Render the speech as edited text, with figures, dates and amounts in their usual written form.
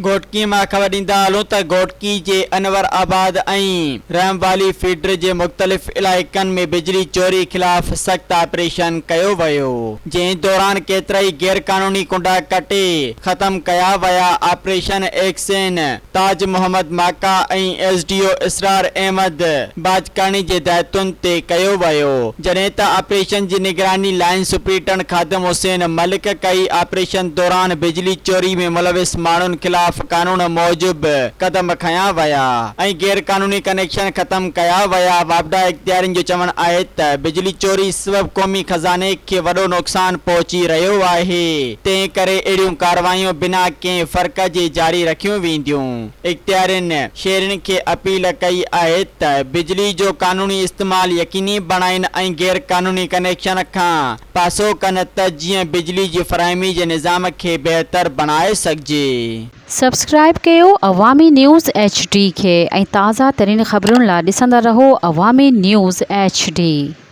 گهوٽڪي مان خبر ڏيندا هلون ته گهوٽڪي جي انور آباد ۽ رحم والي فيڊر جي مختلف علائقن ۾ بجلي چوري خلاف سخت آپريشن ڪيو ويو، جنهن دوران ڪيترائي غيرقانوني ڪنڊا ڪٽي ختم ڪيا ويا، operation XEN Taj Muhammad Maka ۽ S D O Israr Ahmed Bajkani جي هدايتن تي ڪيو ويو، جڏهن ته آپريشن جي نگراني لائين سپريٽنڊ خادم حسين ملڪ ڪئي، آپريشن دوران بجلي چوري ۾ ملوث ماڻهن خلاف قانون موجب قدم کنيا ويا ۽ غير قانوني ڪنيڪشن ختم ڪيا ويا، واپڊا اختيارين جو چوڻ آهي ته بجلي چوري سبب قومي خزاني کي وڏو نقصان پهچي رهيو آهي، تنهن ڪري اهڙيون ڪارروايون بنا ڪنهن فرق جي جاري رکيون وينديون. اختيارين شهرين کي اپيل ڪئي آهي ته بجلي جو قانوني استعمال يقيني بڻائين ۽ غير قانوني ڪنيڪشن کان پاسو ڪن ته جيئن بجلي جي فراهمي جي نظام کي بهتر بڻائي سگهجي. سبسڪرائيب ڪيو عوامي نيوز ايڇ ڊي کي ۽ تازه ترين خبرن لا ڏسندا رهو عوامي نيوز ايڇ ڊي.